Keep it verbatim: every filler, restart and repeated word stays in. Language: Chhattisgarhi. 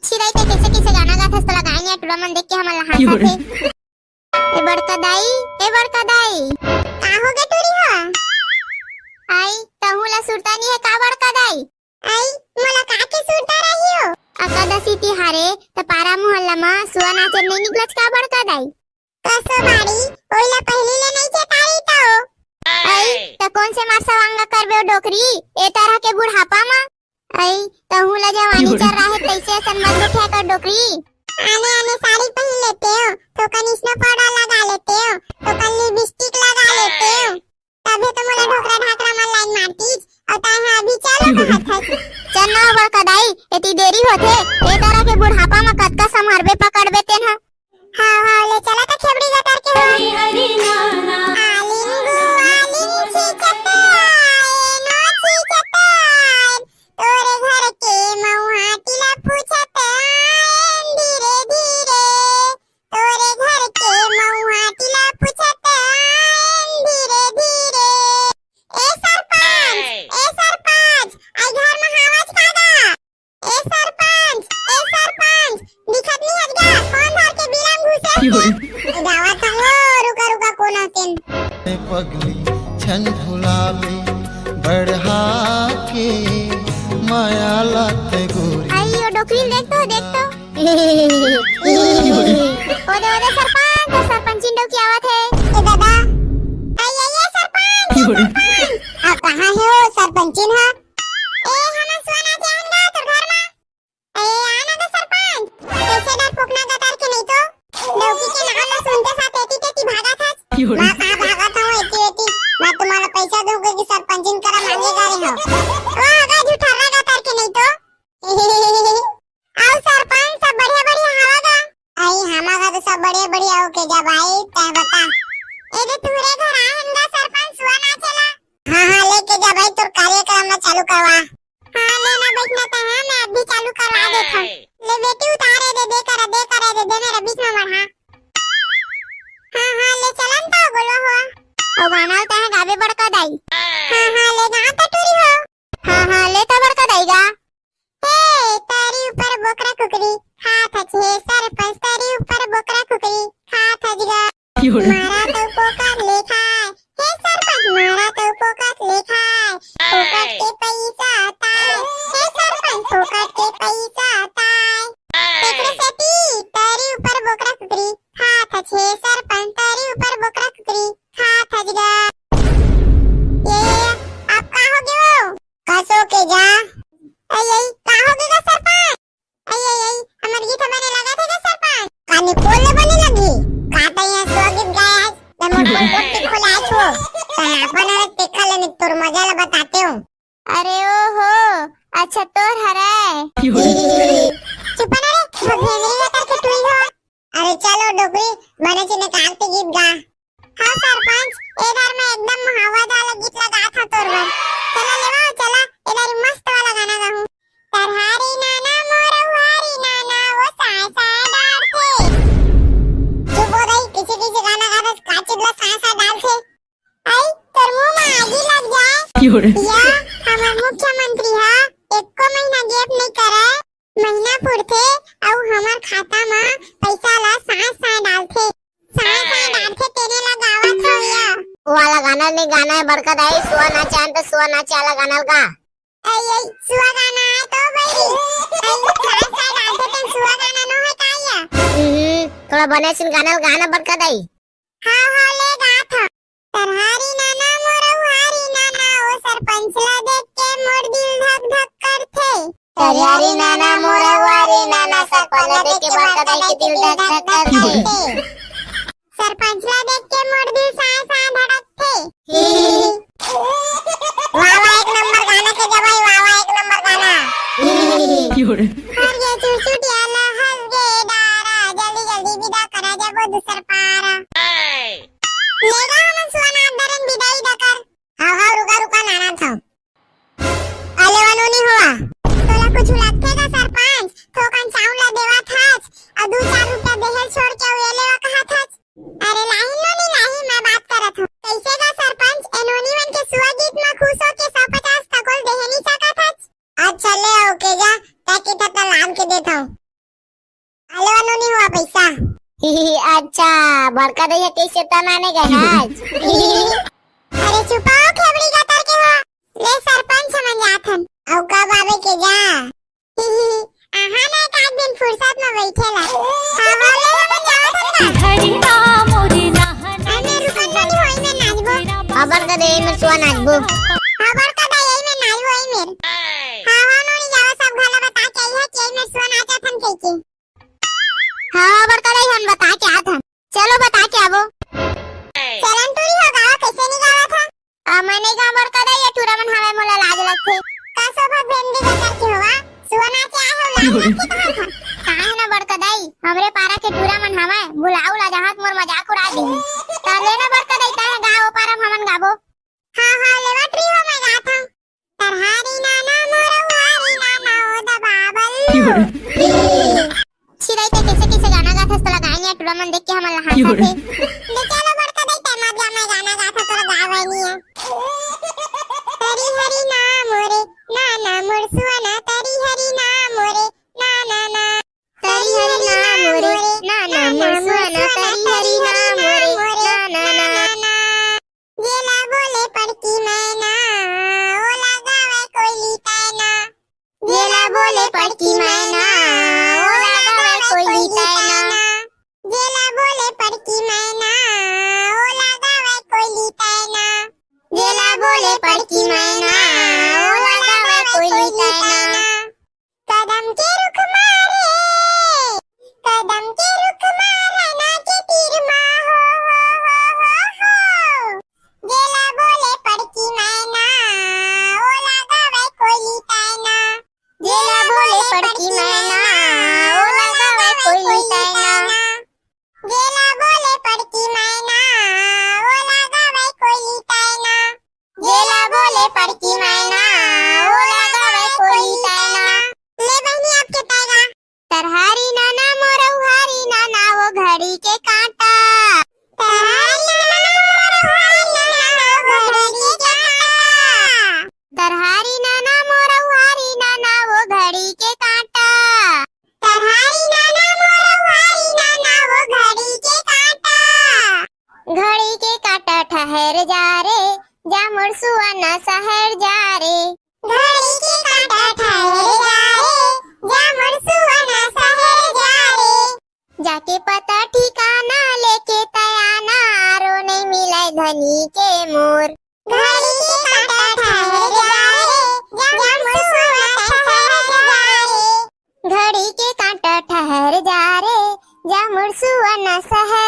छिराई, ते कइसे कइसे गाना गाथस, तोला गाय नइ टूरा मन देख के हमन ला हांसथे। ए बड़का दाई, ए बड़का दाई। का होगे टूरी हो? आई, तहूं ला सुरता नइ हे का बड़का दाई? आई, मोला का के सुरता रही हो? अकादसी तिहार ए, त पारा मोहल्ला म सुआ नाचे नइ निकलच का बड़का दाई? कसो बाड़ी, ओइला पहिली ले नइ चेतारी तो। आई, त कोन से मार सवांगा करबे ओ डोकरी, ए तरह के बुढ़ापा म? आई, तहूं ला जवानी चढ़ रहा हे, तइसे असन मत गोठिया कर डोकरी। आने आने साड़ी पहिन लेते हो, थोकन snow powder लगा लेते हो, थोकन lipstick लगा लेते हो, तभे तो मोला ढोकरा ढाकरा मन लाइन मारतीस, अउ तैं हा अभी चलो कहत हस। चल ना बड़का दाई, एती देरी होथे, ए तरह के बुढ़ापा म कतका संभारबे पकड़बे तेन हा। हाव, हाव, ले चला त खेबड़ी गतर के हो। हरी हरी नाना। आलिंगू, आलिंग छींचत आए, नो छींचत आए। तोरे घर के मऊहाटी ला पूछत आए, धीरे धीरे। तोरे घर के मऊहाटी ला पूछत आए, धीरे धीरे। ए सरपंच, ए सरपंच, आई घर म हावच का गा? ए सरपंच, ए सरपंच, दिखत नइ हस गा, कोन धर के बीड़ा म घुसे हे? गावत हंव, रुका, रुका, कोन आतेन? ए पगली, छन फुलावे, बढ़ा के माया लाते गोरी। आई, ओ डोकरी देख तो, देख तो। ओदे, ओदे सरपंच, सरपंचिन डौकी आवत हे। ए दादा, आई, आई, ए सरपंच, ए सरपंच। आ, कहाँ हे ओ सरपंचिन हा? ए, हमन सुआ नाचे आन गा तोर घर मा। ए, आ ना गा सरपंच। कइसे डरपोकना गतर के नहीं तो। डौकी के नाम ला सुनते साथ एती तेती भागत हस। मैं कहाँ भागत हूँ एती एती? मैं तुम्हारा पैसा दूंगी कि सरपंचिन करा मांगे गा रहे हो। ओ गा झूठर्रा गतर के नहीं तो। आओ सरपंच, सब बढ़िया बढ़िया हवा गा। आई, हमा घर तो सब बढ़िया बढ़िया हो के जब आई, तय बता। ए दे तुहरे घर आए हन गा सरपंच, सुआ नाचे ला। हाँ, हाँ, लेके जा भाई, तोर कार्यक्रम ला चालू करवा। हाँ, ले ना बैठना तय, हाँ, मैं अभी चालू करवा देत हूँ। ले बेटी उतारे दे, दे करा, दे करा दे, दे मेरा बीच में मढ़ा। हाँ, हाँ, ले चलन तो गोलवा हुआ। ओ गाना तय गाबे बड़का दाई। हाँ, हाँ, ले गा तो टूरी हो। हाँ, हाँ, ले तो बड़का दाई गा। हे, तरी ऊपर बोकरा कुकरी, हाथ अच हे सरपंच, तरी ऊपर बोकरा कुकरी, हाथ अच गा। मारा तो पोकर ले खाए, हे सरपंच, मारा तो पोकर ले खाए, पोकर के पैसा ताए, हे सरपंच, पोकर के पैसा ताए। तेकरे सेती, तरी ऊपर बोकरा कुकरी, हाथ अच हे सरपंच, तरी ऊपर बोकरा कुकरी, हाथ अच गा। ये, आप का हो गयो? कसो के जा। अई, अई, का हो गे गा सरपंच? अई, अई, अई, हमर गीत बने लगा थे गा सरपंच? कानी कोल ले बने लगी? का तैं यहाँ स्व गीत गाए हस? तैं मोर पोपट के खोला छो। तैं अपन अरे देखा लेने तोर मजा ला बताते हूँ। अरे ओ हो, अच्छा तोर हरे। चुप ना रे, भगेंद्री ला करके टुई हो। अरे चलो डोकरी, बने चिने काल के गीत गा। हाँ सरपंच, ए बार मैं एकदम हवादार गीत ला गात हूँ तोर बर। चला लेवा, चला, ए बार मस्त वाला गाना गाहूँ। तरहारी नाना मोर उहारी नाना, वो साय साय डालथे। चुप हो दाई, किसी किसी गाना गाना का चिल्ला साय साय डालथे। आई, तोर मुंह में आगी लग जाए। क्यों रे? या हमर मुख्यमंत्री हा एको महीना gap नहीं करे। महीना पुरथे अउ हमर खाता म पइसा ला साँय साँय डालथे, साँय साँय डालथे, तेने ला गावत हव या। वाला गाना नहीं गाना है बड़का दाई, सुआ नाचे आन तो सुआ नाचे वाला गाना गा। ऐ, ऐ, सुआ गाना है तो भाई, ऐ, साँय साँय डालथे तेन सुआ गाना नो है का या? हम्म, थोड़ा बने सिन गाना गाना बड़का दाई। हाँ, हाँ, ले गात हँव। तरहारी नाना मोर उहारी नाना, ओ सरपंच ला देख के मोर दिल धक धक करथे। तरहारी नाना मोर उहारी नाना, सरपंच ला देख के बड़का दाई के दिल धक धक करथे। सरपंच ला देख के मोर दिल साँय साँय धड़कथे। वाह, वाह, एक नंबर गाना के जवाई, वाह, वाह, एक नंबर गाना। क्यों रे? हर ये चुरचुटिया ला हंस गे डारा, जल्दी जल्दी विदा करा जाबो दूसर पारा। लेगा हमन सुअना दरन विदाई दकर। हाव, हाव, रुका, रुका, नाना था। अले वनोनी हुआ। तोला कुछ लगथे का सरपंच? थोकन चाउर ला देवा थाच, अउ दू चार रुपया देहल छोड़ के अउ ये लेवा कहा थाच। अरे लाही नोनी लाही, मैं बात करत हूँ। कैसे का सरपंच, ए नोनी बड़का दाई ह कइसे तना ने गए आज। अरे चुपाओ खेबड़ी गतर के हो। ले सरपंच मन जात हन। अउ कब आवे के जा। आहा ना, एक आध दिन फुरसत म बइठे ला। हवा ले हमन जावत हन ना। घड़ी ना मोरे नहना अरे रुकन ना, होई में नाचबो। अबर का दे में सुआ नाचबो। अबर का दे यही में नाचबो, यही में। हाँ, हाँ, नोनी जावा सब घला बता के आई है कि यही में सुआ नाचत हन कह के। हाँ, अबर का दे हम बता के आत हन। चलो बता के आबो। चलन टूरी हो गावा, कैसे नहीं गावा था? आ, मैं नहीं गाँव बड़का दाई, ये टूरा मन हवे, मोला लाज लगथे। का शोभा भेंडी का करके होवा? सुअना के आए हो, लाज लगथे कहाँ था? काहे ना बड़का दाई, हमरे पारा के टूरा मन हवे, बुलाऊ ला जहाँ मोर मजाक उड़ा दी। ता लेना बड़का दाई, ताहे गाँव पारा में हमन गाबो। हाँ, हाँ, लेवा ट्री हो, मैं गात हूँ। तरहारी नाना मोर उहारी नाना ओ दबावल। छिराई ते कैसे कैसे गाना गाथस, तोला गाय निया टूरा मन देख के हमन ला हांसत हे। ले चलो बड़का दाई, तैं मत गा, मैं गाना गाथा, तोला गावय निया। तरी हरी ना मोरे, ना ना मोर सुअना, तरी हरी ना मोरे, ना ना ना। तरी हरी ना मोरे, ना ना मोर सुअना, तरी हरी ना मोरे, ना ना ना। जेला बोले पड़की मैना, ओला गावे कोयली तैना। जेला बोले पड़की मैना, ओला गावे कोयली तैना। जेला बोले पड़की मैना, ओला गावे कोयली तैना। जेला बोले पड़की मैना, ओला गावे कोयली तैना। कदम के रुख मारे, कदम के रुख मारे ना के तीर मा हो, हो, हो, हो, हो। जेला बोले पड़की मैना, ओला गावे कोयली तैना। जेला बोले पड़की मैना, ओला गावे कोयली तैना। जेला बोले पड़की मैना, ओला गावे कोयली तैना। जेला बोले पड़की मैना, ओला गावे कोयली तैना। ले बहिनी, आपके तैगा। तरहारी नाना मोर उहारी नाना, वो घड़ी के कांटा। तरहारी नाना मोर उहारी नाना, वो घड़ी के कांटा। तरहारी नाना मोर उहारी नाना, वो घड़ी के कांटा। तरहारी नाना मोर उहारी नाना, वो घड़ी के कांटा। घड़ी के कांटा ठहर जा रे, जा मोर सुअना सहर जा रे। घड़ी के कांटा ठहर जा रे, जा मोर सुअना सहर जा रे। जाके पता ठिकाना लेके तैं आना, आरो नहीं मिले धनी के मोर। घड़ी के कांटा ठहर जा रे, जा मोर सुअना सहर जा रे। घड़ी के कांटा ठहर जा रे, जा मोर सुअना सहर